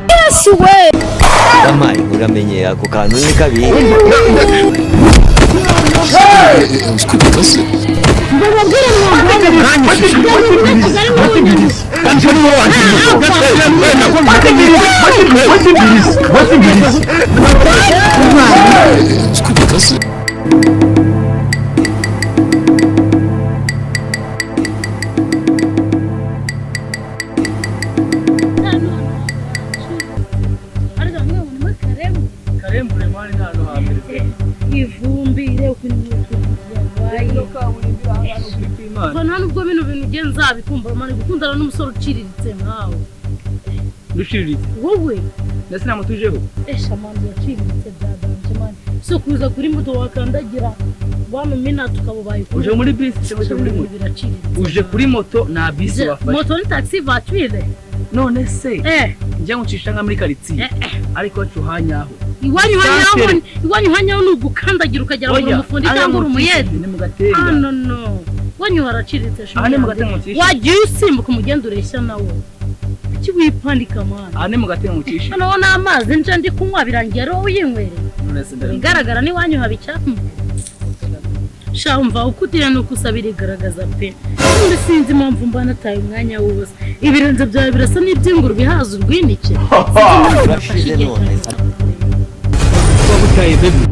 Yesu we. Amaye, uramenyera ako kantu ni kabi. Mbabwire Wetin be this? Wetin be this? Karembure mani, nta hantu hambere. Ivumbi, reba ukuntu inkweto yabaye. Ino kaburimbo iri ahantu kuri kw'Imana. Kuva nta nubwo bino bintu ugiye nzabikumbura mani, gukundana n'umusore uciriritse nkawe. Duciriritse? Wowe. Ndetse nta moto ujeho. Esha mani, uraciriritse bya danger mani. So kuza kuri moto wakandagira wamumina tukaba ubaye. Uje muri bisi cyangwa uje muri moto? Biraciriritse. Uje kuri moto, nta bisi wafashe. Moto ni taxi voiture. None se Eh. njya ngucisha nka muri karitsiye, ariko wacu hanyaho? Iwanyu hanyaho? Santere. Iwanyu hanyaho ni ugukandagira ukagera ngo uri umufundi cyangwa uri umuyede. Ni mu Gatenga. Ah, no no, iwanyu haraciriritse. Aha ni mu Gatenga ngucisha. Wagiye usimbuka umugenda ureshya nawo, kuki wipandika mani? Aha ni mu Gatenga ngucisha. Noneho n'amazi nje ndi kunywa birangiye ari wowe uyinywereye. None se ndabona Ibigaragara n'iwanyu haba icyapa. Sha, umva uko utira nuko usaba irigaragaza pe. Ubundi sinzi impamvu mba nataye umwanya w'ubusa. Ibirenze byawe birasa n'iby'ingurube ihaza urwinike. Sinzi impamvu nafashe Urashize igihe none. cyanjye. Kuba butaye baby,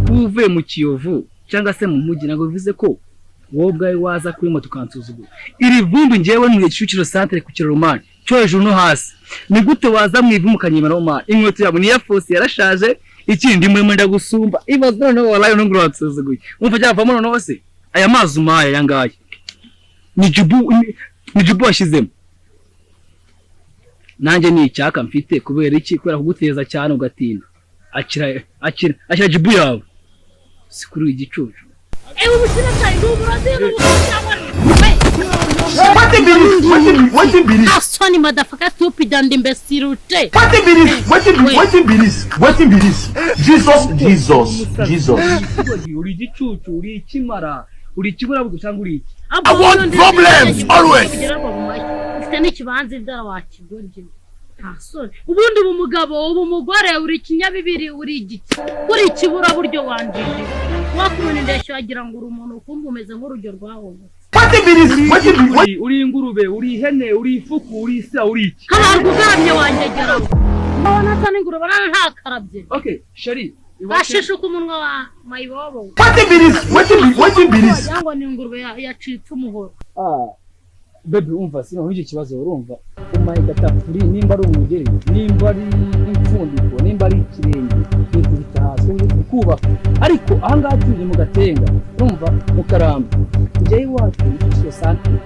kuba uvuye mu Kiyovu cyangwa se mu mujyi ntabwo bivuze ko wowe ubwawe waza kuri moto ukansuzugura. Iri vumbi, ngewe ntuye Kicukiro Santere ku kiraro mani cyo hejuru no hasi. Ni gute waza mu ivumu ukanyemera mani? Inkweto yawe ni iya fosi, yarashaje. Ikindi, muremure ndagusumba. Ibaze noneho, waraye nubwo uransuzuguye, wumva byavamo? Noneho se aya mazi umaye aya ngaya ni jibu, ni jibu washyizemo. Nanjye ni icyaka mfite. Kubera iki? Kubera kuguteza cyane ugatinda. Akira, akira, akira jibu yawe, si kuri igicucu. Ewe, ubushyira cyane ni uburozi n'uburozi. Wetin be this? Wetin be this? Asoni, motherfucker, stupid and imbecile. Wetin be this? Wetin be this? Wetin be this? Jesus, Jesus, Jesus. Uri igicucu, uri ikimara, uri ikiburabuzo cyangwa uri iki? I want problems always. Ufite n'ikibanza ibyara wakigoryi, nta soni. Ubundi ubu mugabo, ubu mugore, uri ikinyabibiri, uri igiki, uri ikiburaburyo wanjije. Wakubona indeshyo wagira ngo uri umuntu, ukumva umeze nk'urujyo rwahomotse. Wetin be this? Wetin be Uri ingurube, uri ihene, uri ifuku, uri isa, uri iki? Kabarwa ugaramye wangegera, mbona asa n'ingurube ntakarabye. Okay shari. Gashishuka umunwa wa mayibobo. Wetin be this? Wetin be this? Wagira ngo ni ingurube yacitse umuhoro. Ah baby, umva, sino icyo kibazo. Urumva umaye gatapuri, nimba ari umugeri, nimba ari impfundiko, nimba ari ikirenge, nikubita hasi ukubaka. Ariko ahangaha turi mu Gatenga, urumva, mu Karambo. Njyewe iwacu ni Kicukiro Santere.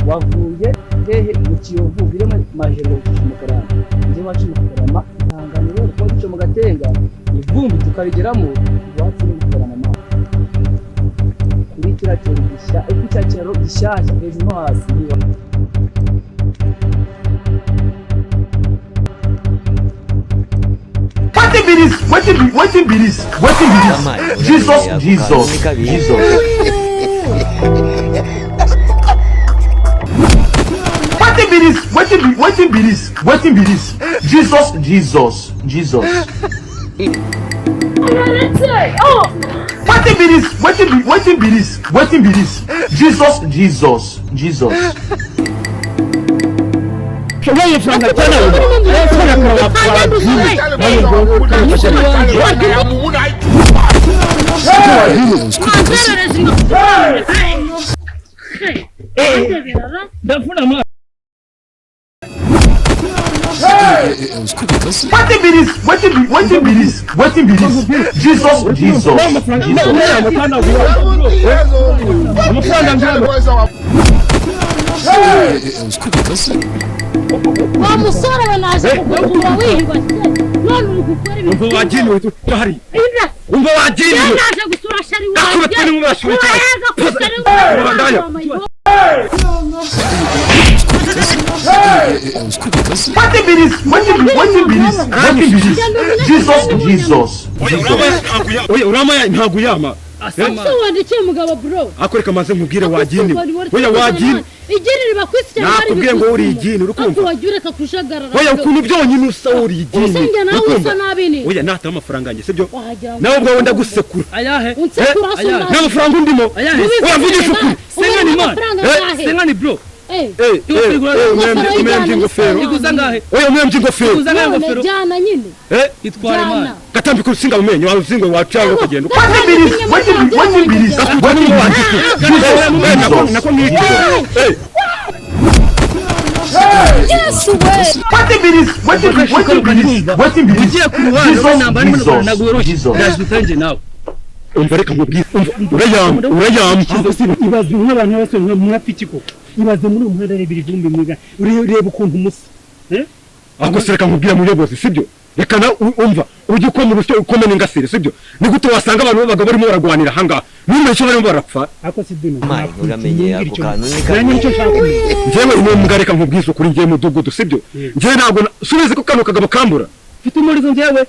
Wavuye hehe? Mu Kiyovu birimo majero mu Karambo. Njyewe iwacu mu Kagarama. Ihangane rero kuba duca mu Gatenga, ivumbi tukarigeramo. Iwacu ni mu Kagarama mama, kuri kiriya kiraro gishya, kuri cya kiraro gishyashya hejuru no hasi niba. Wetin be this? Wetin be this? Wetin be Amaye, this? Jesus, uramenyera ako kantu Jesus, ni kabi. Jesus. Wetin be this? Wetin be this? Wetin be this? Jesus, Jesus, Jesus. Wetin be this? Wetin be this? Wetin be this? Jesus, Jesus, Jesus. Amafaranga cyane Mwanzererezi. Ndafuna amazi. Wetin be this? Wetin be this? Wetin be this? Jesus, Jesus, Jesus. Amafaranga. Wa musore we, naje kugura wiyubashye none uri gukora ibintu. Umva wagiriwe tuhari. Ibra. Umva wagiriwe. Naje gusura shari Gakubitwe wanjye. n'umubasha w'icyaha. Uraheza kuri shari. Urandaya. Wetin be this? Wetin be this? Wetin be this? Jesus, Jesus, Jesus. Oya, uramaya ntabwo uyama. Asama. Ese wandikiye umugabo, bro? Ako reka maze nkubwire, wagini. Oya, wagini. Igini riba ku isi cyangwa ari Nakubwiye ngo uri igini, uri kumva? Ako wagiye ureka kujagarara. Oya, ukuntu byonyine usa, uri igini. Ese njye nawe Uri kumva? usa nabi ni. Oya, nataba amafaranga yanjye, sibyo? Wagira ngo Nawe ubwawe ndagusekura. Ayahe? Unsekura se? Ayahe? Unazi. Nta mafaranga undimo. Ayahe? Oya, mvugisha ukuri. Senkani, man. Amafaranga angahe? Senkani, bro. Eh, Eh, eh, eh, umwembye ingofero. Iguza angahe? Oya, umwembye ingofero. Iguza angahe none ingofero? jyana nyine. Eh, Itware, man. Jyana. Gatambika urusinga mu menyo wawe, urusinga wacanga ukagenda. Wetin be this? Wetin be wetin be this? Wetin be this? Jesus, Nako mwitwa. Eh, Yesu we! Wetin be this? Wetin be this? Wetin be this? Ugiye ku ruhande Jesus, nambara ntabwo Jesus, yoroshye. Jesus. Ndaje dutangiye nawe. Umva, reka nkubwire, umva, urayamba, urayamba. Ibaze nk'abantu bose murapfa iki koko? Ibaze muri uyu muhanda, reba ivumbi mwiga, reba ukuntu musa. Ahubwo se reka nkubwire, muyobozi, sibyo? Reka na umva, ujye ukoma urusyo, ukome n'ingasire, sibyo? Ni gute wasanga abantu b'abagabo barimo bararwanira ahangaha ntumenye icyo barimo barapfa? Ariko si dino. Mayi, uramenye ako kantu ni Nanjye kabi. nicyo nshaka kumenya. Njyewe uwo mbwa, reka nkubwize ukuri, njyewe mudugudu, sibyo? Njyewe ntabwo subizi ko kano kagabo kambura. Mfite umurizo njyewe.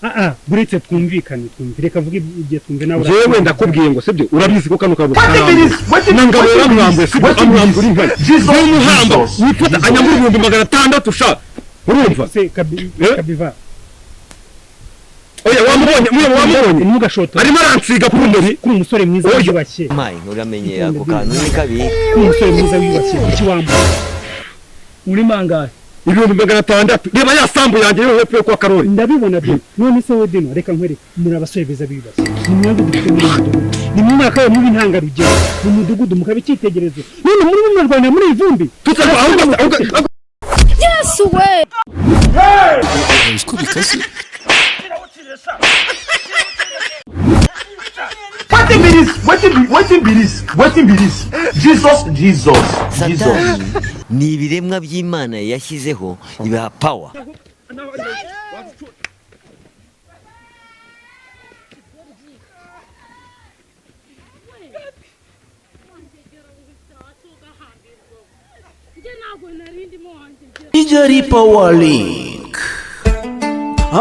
Ah ah, buretse twumvikane, twumve, reka vuge ibyo twumve nawe. Njyewe ndakubwiye ngo, sibyo, urabizi ko kano kagabo Wetin be this? Wetin na ngabo wetin be yaramwambuye, this? sibyo? Wetin be Amwambura this? inkari Jesus, n'umuhamba Jesus, wifata Jesus. anyambura 600,000 sha, urumva? Se kabi Eh? kabiva. Oya, wamubonye muyobo, wamubonye? Ntugashotora. Arimo aransiga purumeri. Kuri umusore mwiza Oya. wiyubashye. Mayi, uramenye ako kantu ni kabi. Kuri umusore mwiza wiyubashye, kuki wambaye? Uri mangahe? 600,000. Reba ya sambu yanjye yo hepfo yo kwa Karori. Ndabibona byo. None se wowe dino, reka nkwereke, muri abasore beza biyubashye, ni mwebwe dufite muri uyu mudugudu, ni mu mwaka wawe muba intangarugero mu mudugudu, mukaba icyitegererezo, none muri mu Rwanda muri iyi vumbi. Tutari ahubwo. Yesu we! Ko bikaze. Wetin be this? Wetin be this? Wetin be this? Jesus, Jesus, Jesus. Satani ni ibiremwa by'Imana yashyizeho ibaha power. Njye ntabwo nari ndimo wanjye. Kigali Power Link,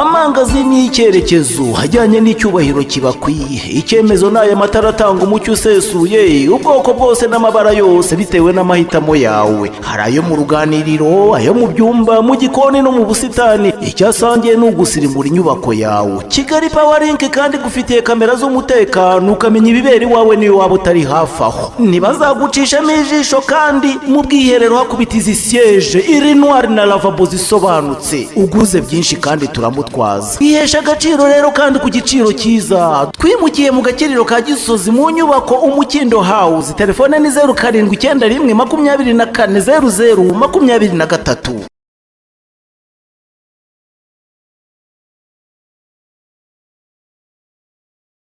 amangazini y'icyerekezo ajyanye n'icyubahiro kibakwiye. Icyemezo ni aya matara atanga umucyo usesuye, ubwoko bwose n'amabara yose bitewe n'amahitamo yawe. Hari ayo mu ruganiriro, ayo mu byumba, mu gikoni no mu busitani. Icyo asangiye ni ugusirimura inyubako yawe. Kigali Power Link kandi gufitiye kamera z'umutekano, ukamenya ibibera iwawe niyo waba utari hafi aho, ntibazagucishamo ijisho. Kandi mu bwiherero hakubita izi siège urinoir na lavabo zisobanutse. Uguze byinshi kandi turamutwaza, ihesha agaciro rero kandi ku giciro cyiza. Twimukiye mu gakiriro ka Gisozi, mu nyubako Umukindo House. Telefone ni 0791240023.